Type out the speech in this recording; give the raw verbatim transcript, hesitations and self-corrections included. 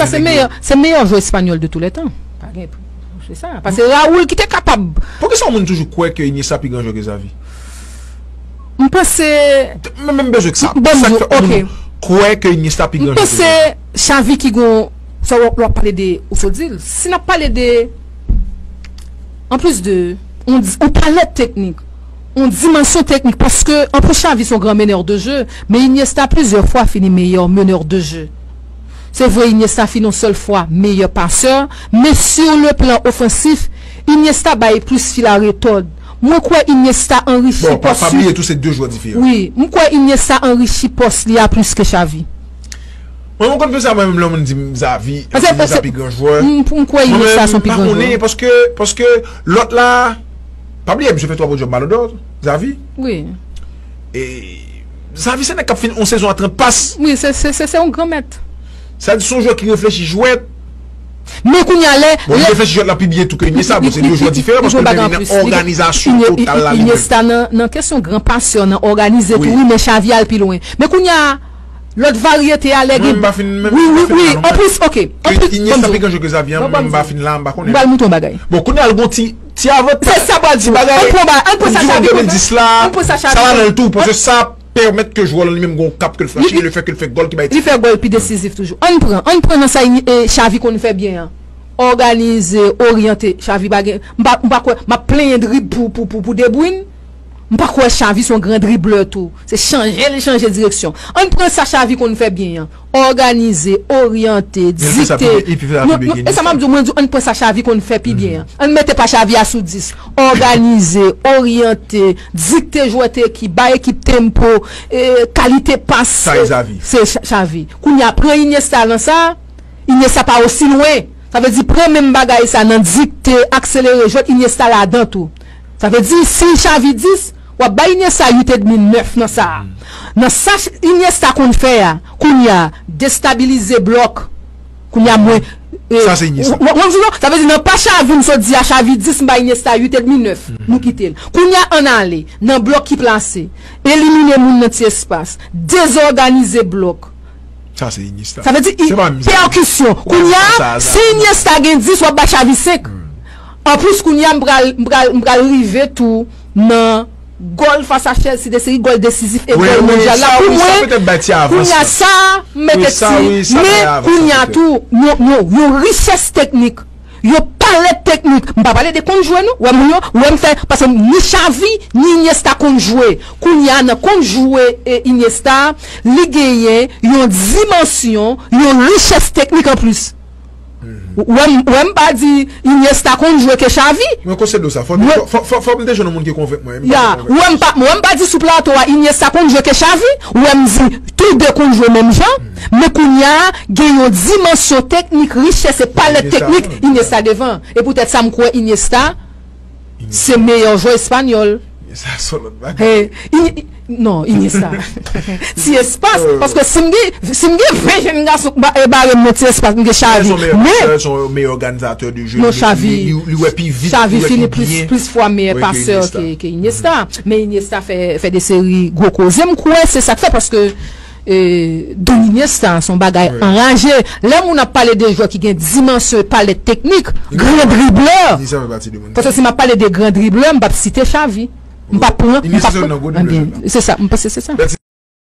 Sa se meyè, se meyè jwè espanyòl de tous les temps. Pa gen, se sa. Paske Raul ki te kapab. Poukisa yon moun toujou kwè ke Iniesta pi gran jwè ke Xavi? M panse. Mwen menm bezwen ke sa. Bon, sa k fè yon moun kwè ke Iniesta pi gran jwè ke Xavi? M panse Xavi ki gon. Sa w ap pale de, ou sot di l. Si n ap pale de, anplis de yon, yon palèt teknik, yon dimansyon teknik, paske anplis Xavi se yon gran meneur de jeu, men Iniesta plizyè fwa fini meyè meneur de jeu. Se vre, Iniesta fini yon sèl fwa meyè pasè, men sur le plan ofansif, Iniesta bay plis fil a retòd. Mwen kwè Iniesta anrichi pòs li. Bon, pa bliye tou se de jwè diferan. Wi, mwen kwè Iniesta anrichi pòs li a plis ke Xavi. Mwen, mwen konn fè sa, mwen menm, lè moun di m Xavi, Iniesta pi gran jwè. M kwè Iniesta se yon pi gran jwè. Mwen menm, m pa konnen, paske, paske lòt la, pa bliye, misye fè twa pwodyòm Ballon d'Or, Xavi. Wi. E Xavi se nèg k ap fin yon sezon a trant pas. Wi, se, se, se, se yon gran mèt. Sa di se yon jwè ki reflechi jwèt. Men kounye a lè. Bon, li reflechi jwèt la pi byen tou ke Iniesta, bon, se de jwè diferan, paske li menm nan òganizasyon total la li menm. Iniesta nan, nan kesyon gran pasè, nan òganize tou, wi, men Xavi al pi lwen. Men kounye a, lòt varyete a lè gen. Mwen, m pa fin, menm, wi, wi, wi, anplis, ok. Anplis, Iniesta pi gran jwè ke Xavi, mwen, m pa fin la, m pa konnen. M pral montre yon bagay. Bon, kounye a, l gon ti, ti avantaj. Se sa, m pral di w. Ann pran ba, ann pran sa Xavi konn fè. Ann pran sa Xavi konn fè. Sa va nan l tou, paske sa pèmèt ke jwè lan li menm gon kap ke l franchi, le fè ke l fè gòl ki bay. Li fè gòl pi desizif toujou. Ann pran, ann pran nan sa Xavi konn fè byen an. Òganize, oryante. Xavi pa gen, m pa, m pa kwè, m ap plenyen drib pou, pou, pou, pou De Bruyne. M pa kwè Xavi se yon gran driblè tou. Se chanje li chanje direksyon. Ann pran sa Xavi konn fè byen an. Òganize, oryante, dikte. Non, non, e sa m ap di w, mwen di w, ann pran sa Xavi konn fè pi byen an. Ann mete pa Xavi a sou dis. Òganize, oryante, dikte jwèt ekip, bay ekip tempo, e, kalite pas. Sa e Xavi. Se Xavi. Kounye a, pran Iniesta nan sa, Iniesta pa osi lwen. Sa vle di, pran menm bagay sa nan dikte, akselere jwèt, Iniesta ladan tou. Sa vle di, si Xavi dis, w ap bay Iniesta uit edmi, nèf nan sa a. Nan sa Iniesta konn fè a, kounye a, destabilize blòk. Kounye a, mwen. Sa se Iniesta. Sa vle di, nan pa Xavi, m sot di a Xavi dis, m bay Iniesta uit edmi, nèf. Nou kite l. Kounye a, ann ale. Nan blòk ki plase. Elimine moun nan ti espas. Dezòganize blòk. Sa se Iniesta. Sa vle di, pèkisyon. Kounye a, si Iniesta gen dis, w ap bay Xavi senk. Anplis, kounye a, m pral, m pral, m pral rive tou nan gòl fas a Chelsea, de seri gòl desizif e gòl mondyal la. Pou mwen, kounye a sa, m mete ti, men kounye a tou, yon, yon, yon richès teknik. Yon palèt teknik. M pa pale de konn jwe non. Wè moun yo, wè m fè, paske ni Xavi, ni Iniesta konn jwe. Kounye a nan konn jwe e Iniesta, li genyen yon dimansyon, yon richès teknik anplis. Wè m, wè m pa di Iniesta konn jwe ke Xavi. Mwen konsède w sa. Fò, fò, fò, fò m te jwenn yon moun ki konvenk mwen. Ya, wè m pa, wè m pa di sou plato a Iniesta konn jwe ke Xavi. Wè m di tou de konn jwe menm jan. Men kounye a, gen yon dimansyon teknik, richès e palèt teknik, Iniesta devan. E poutèt sa m kwè Iniesta se meyè jwè espanyòl. Iniesta se yon lòt bagay. Non, Iniesta. Ti espas, paske si m gen, si m gen ven jenn gason k ba, e bare m nan ti espas, m gen Xavi. Men se yon meyè òganizatè de jeu. Non, Xavi, li wè pi vit, Xavi fini plis, plis fwa meyè pasè ke, ke Iniesta. Men Iniesta fè, fè de seri gwo koze. M kwè se sa k fè, paske e, Don Iniesta, se yon bagay anraje. Lè moun ap pale de jwè ki gen dimansyon e palèt teknik, gran driblè. Paske si m ap pale de gran driblè, m p ap site Xavi. M p ap pran, m p ap pran. Se sa, m panse se sa.